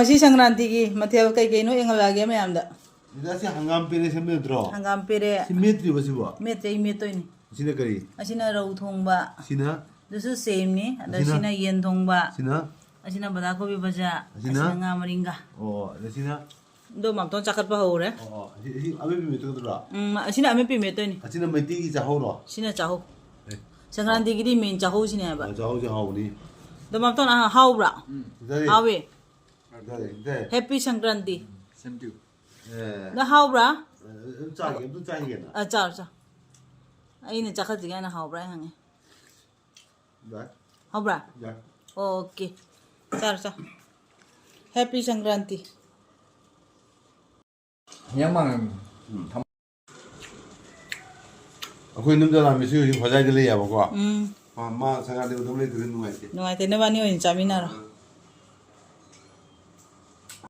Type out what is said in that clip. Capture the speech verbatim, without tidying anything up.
ꯉꯁꯤ ꯁꯪꯀ꯭ꯔꯥꯟꯇꯤꯒꯤ ꯃꯊꯦꯜ ꯀꯩ ꯀꯩꯅꯣ ꯌꯦꯡꯍꯜꯂꯛꯑꯒꯦ ꯃꯌꯥꯝꯗ꯫ ꯁꯤꯗ ꯁꯤ ꯍꯪꯒꯥꯝ ꯄꯦꯔꯦ ꯁꯦꯝꯕ ꯅꯠꯇ꯭ꯔꯣ? ꯍꯪꯒꯥꯝ ꯄꯦꯔꯦ꯫ ꯁꯤ ꯃꯦꯠꯇ꯭ꯔꯤꯕ ꯁꯤꯕꯣ? ꯃꯦꯠꯇ꯭ꯔꯦ, ꯑꯩ ꯃꯦꯠꯇꯣꯏꯅꯤ꯫ ꯑꯁꯤꯅ ꯀꯔꯤ? ꯑꯁꯤꯅ ꯔꯧ ꯊꯣꯡꯕ꯫ ꯁꯤꯅ? ꯑꯗꯨꯁꯨ ꯁꯦꯝꯅꯤ꯫ ꯑꯗꯣ ꯑꯁꯤꯅ? ꯁꯤꯅ ꯌꯦꯟ ꯊꯣꯡꯕ꯫ ꯁꯤꯅ? ꯑꯁꯤꯅ ꯕꯗꯥ ꯀꯣꯕꯤ ꯚꯖꯥ꯫ ꯑꯁꯤꯅ? ꯑꯁꯤꯅ ꯉꯥ ꯃꯔꯤꯡꯒ꯫ ꯑꯣ, ꯑꯗ ꯁꯤꯅ? ꯑꯗꯣ ꯃꯥꯝꯇꯣꯟ ꯆꯥꯈꯠꯄ ꯍꯧꯔꯦ꯫ ꯑꯣ, ꯑꯣ꯫ ꯑꯁꯤ, ꯑꯁꯤ ꯑꯃꯦꯠꯄꯤ ꯃꯦꯠꯇꯣꯏ ꯅꯠꯇ꯭ꯔꯣ? ꯎꯝ, ꯑꯁꯤꯅ ꯑꯃꯦꯠꯄꯤ ꯃꯦꯠꯇꯣꯏꯅꯤ꯫ ꯑꯁꯤꯅ ꯃꯩꯇꯩꯒꯤ ꯆꯥꯍꯧꯔꯣ? ꯁꯤꯅ ꯆꯥꯍꯧ꯫ ꯑꯦ꯫ ꯁꯪꯀ꯭ꯔꯥꯟꯇꯤꯒꯤꯗꯤ ꯃꯦꯟ ꯆꯥꯍꯧꯁꯤꯅꯦ ꯍꯥꯏꯕ꯫ ꯑ, ꯆꯥꯍꯧꯁꯦ ꯍꯥꯎꯕꯅꯤ꯫ ꯑꯗꯣ ꯃꯥꯝꯇꯣꯟ, ꯑ, ꯍꯥꯎꯕ꯭ꯔꯥ? ꯎꯝ꯫ ꯐꯖꯔꯦ꯫ ꯍꯥꯎꯋꯦ꯫ ꯐꯖꯔꯦ, ꯐꯖꯔꯦ꯫ Happy Sankranti. Same to you꯫ ꯑꯦ꯫ ꯅꯪ ꯍꯥꯎꯕ꯭ꯔꯥ? ꯑ, ꯑꯗꯨꯝ ꯆꯥꯒꯦ, ꯑꯗꯨꯝ ꯆꯥꯒꯦꯅ꯫ ꯑ, ꯆꯥꯔꯣ, ꯆꯥꯔꯣ꯫ ꯑꯩꯅ ꯆꯥꯈꯠꯇ꯭ꯔꯤꯉꯩꯗ ꯍꯥꯎꯕ꯭ꯔꯥ ꯍꯪꯉꯦ꯫ ꯌꯥꯏ꯫ ꯍꯥꯎꯕ꯭ꯔꯥ? ꯌꯥꯏ꯫ Okay꯫ ꯆꯥꯔꯣ, ꯆꯥꯔꯣ꯫ Happy ꯁꯪꯀ꯭ꯔꯥꯟꯇꯤ꯫ ꯌꯥꯝ ꯃꯥꯡꯉꯦ꯫ ꯎꯝ꯫ ꯑꯩꯈꯣꯏ ꯏꯅꯝꯗ ꯂꯥꯛꯑꯝꯃꯤꯁꯤ ꯍꯧꯖꯤꯛ ꯍꯣꯖꯥꯏꯗ ꯂꯩꯌꯦꯕꯀꯣ꯫ ꯎꯝ꯫ ꯃꯥ, ꯃꯥ ꯁꯪꯀ꯭ꯔꯥꯟꯇꯤ ꯃꯇꯝ ꯂꯩꯇꯕꯅꯤꯅ ꯅꯨꯡꯉꯥꯏꯇꯦ꯫ ꯅꯨꯡꯉꯥꯏꯇꯦ, ꯅꯕꯥꯅꯤ ꯑꯣꯏꯅ ꯆꯥꯃꯤꯟꯅꯔꯣ꯫ ꯑꯥ꯫